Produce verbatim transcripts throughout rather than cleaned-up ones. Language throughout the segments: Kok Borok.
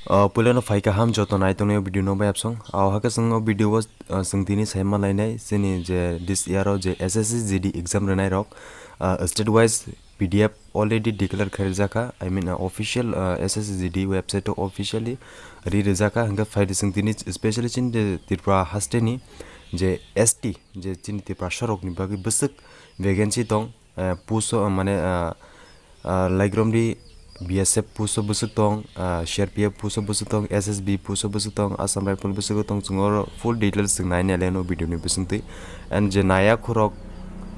O puilano phai kaham joto nai tongnai o video no bai absong. O hakhe chwng o video o, ah, chwng tini sai ma lainai chini je this year o je S S C G D exam rwnai rok, ah, state wise P D F already declare khairjakha, I mean, uh, official, uh, S S C G D website o officially ri rwjakha, hwnkhe phaidi chwng tini specially chini de Tripura hasteni je S T, je chini Tiprasarokni bagwi bwswk vacancy tong, uh, post o, mane, uh, uh, Laikromdi B S F post o bwswk tong, uh, C R P F post o bwswk tong, S S B post o bwswk tong, Assam Rifle bwswk tong, chwng oro full details chwng nai nai le no video ni bwswk twi. And je naya khorok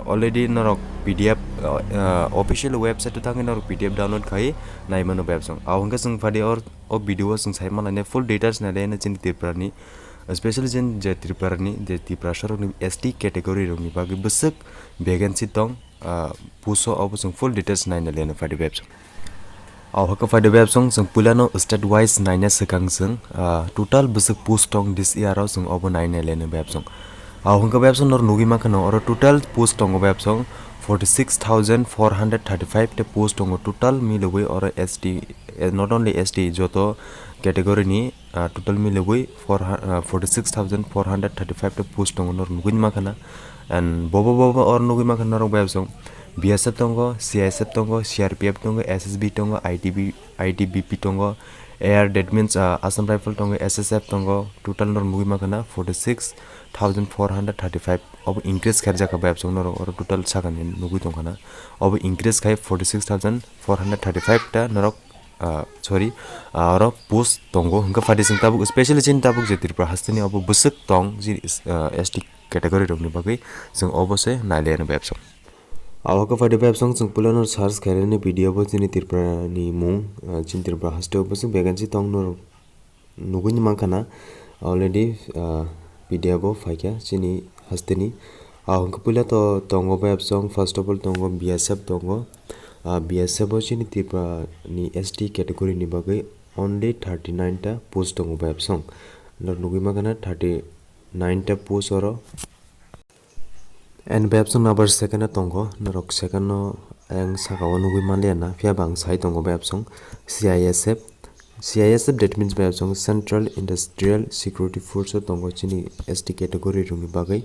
already norok P D F, uh, uh, official website o thangwi norok P D F download khai nai mano bai absong. Abo hwnkhe chwng phaidi or o video o chwng sai manlainai full details nai le no chini Tripura ni, especially chini je Tripura ni je Tiprasarokni S T category rokni bagwi bwswk vacancy tong, ah, post o obo chwng full details naina leno phaidi bai absong. O hakhe phaidi bai absong chwng puilano state wise naina swkang chwng, ah, total bwswk post tong this year o chwng obo naina leno bai absong. O hwnkhe bai absong nor nugwi mankha no oro total post tongo bai absong forty six thousand four hundred thirty five ta post tongo total milogwi oro S T, eh, not only S T joto category ni, ah, total milogwi four hu-, ah, forty six thousand four hundred thirty five ta post tongo nor nugwi mankha na. And bobo bobo or nugwi mankha norok bai absong B S F tongo, C I S F tongo, C R P F tongo, S S B tongo, I T B, I T B P tongo, air, that means, ah, Assam Rifle tongo, S S F tongo, total nor nugwi mankha na forty six thousand four hundred thirty five. Obo increase khairjak kha bai absong norok oro total sakani nugwi tongkha na. Obo increase khai forty six thousand four hundred thirty five ta norok, ah, sorry, ah, oro post tongo. Hwnkhe phaidi chwng tabuk specially chini tabuk je Tripura hasteni obo bwswk tong, je, ah, S T category rokni bagwi chwng obo se nai le bai absong. Abo khe phaidi bai absong chwng puilano search khainani video bo chini Tripura ni mung, ah, chini Tripura haste o bwswk vacancy tong norok nugwi mankha na already, ah, P D F o phaikha chini hasteni. Ah, hwnkhe puila to tongo bai absong, first of all tongo B S F tongo. Ah, B S F o chini Tripura ni S T category ni bagwi only thirty nine ta post tongo bai absong. Norok nugwi mankha na thirty nine ta post oro. And bai absong number second o tongo, norok second no ayang saka o nugwi manliya na, phiya ba ang sai tongo bai absong C I S F. C I S F that means bai absong Central Industrial Security Force o tongo chini S T category rokni bagwi,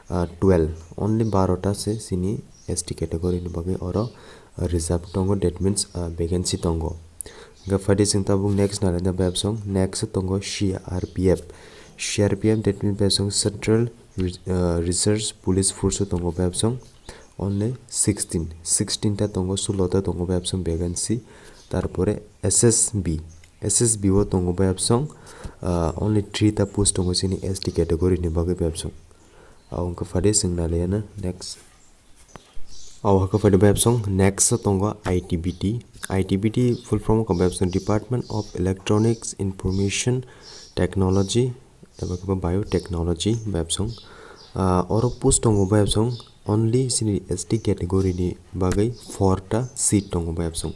ah, twelve, only baro ta se chini S T category ni bagwi oro reserve tongo, that means, ah, vacancy tongo. Hwnkhe phaidi chwng tabuk next nai le bai absong, next o tongo C R P F. C R P F that means bai absong Central Re-, ah, Reserve Police Force o tongo bai absong only sixteen, sixteen ta tongo, sulo ta tongo bai absong vacancy. Tarpore S S B, S S B o tongo bai absong, ah, only three ta post tongo chini S T category ni bagwi bai absong. Abo wngkha phaidi chwng nai le ya na next. Abo hakhe phaidi bai absong next o tongo I T B T. I T B T full form wngkha bai absong Department of Electronics Information Technology eba khe bo Biotechnology bai absong. Ah, oro post tongo bai absong only chini S T category ni bagwi four ta seat tongo bai absong.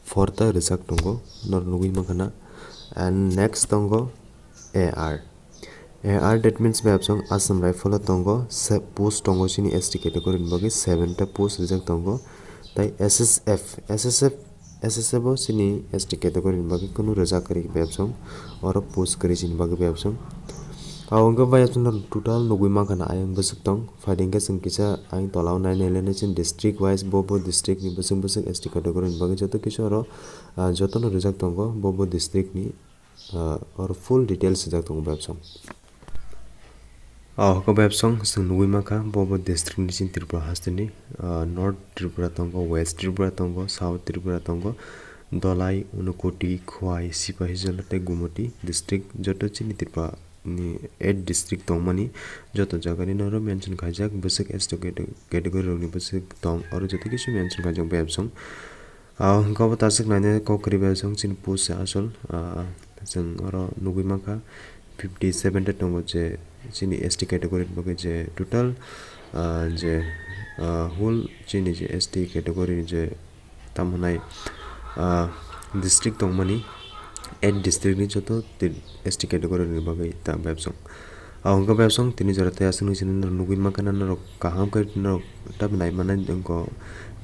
Four ta rijak tongo, nor nugwi mankha na. And next tongo A R. A R that means bai absong Assam Rifle o tongo, se-, post tongo chini S T category ni bagwi seven ta post rijak tongo. Tai S S F, S S F, S S F o chini S T category ni bagwi kunu rijak kwrwi bai absong, oro post kwrwi chini bagwi bai absong. Abo wngkha bai absong no total nugwi mankha na ayang bwswk tong, phaidi hwnkhe chwng kisa ayang tola o nai nai le nai chini district wise bo bo district ni bwswk bwswk S T category ni bagwi joto kisa oro, ah, joto no rijak tongo bo bo district ni. Ah, oro full details swijak tongo bai absong. Ah, hoko bai absong chwng nugwi mankha bo bo district ni chini Tripura haste ni, ah, North Tripura tongo, West Tripura tongo, South Tripura tongo, Dhalai, Unakoti, Khowai, Sipahijala tei Gumoti district joto chini Tripura ni eight district tongmani joto jaga ni noro mention khaijak bwswk S T cate-, category rok ni bwswk tong oro joto kisu mention khaijak bai absong. Ah, hwnkhe obo taswk nainai kok kwrwi bai chwng chini post se asol, ah, chwng oro nugwi mankha fifty seven ta tongo je chini S T category ni bagwi je total, ah, je, ah, whole chini je S T category ni je tamo hwnai, ah, district tongmani eight district ni joto te-, S T category ni bagwi ta bai absong. Abo wngkha bai absong tini jora tei aswk nung sini norok nugwi mankha na norok kaham khe norok tabuk nai mannai wngkha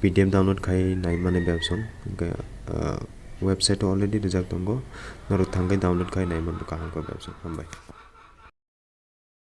P D F download khai nai mannai bai absong. Hwnkhe, ah, Website o already rijak tongo, norok thangwi download khai naimanbo kaham khe website. Hambai.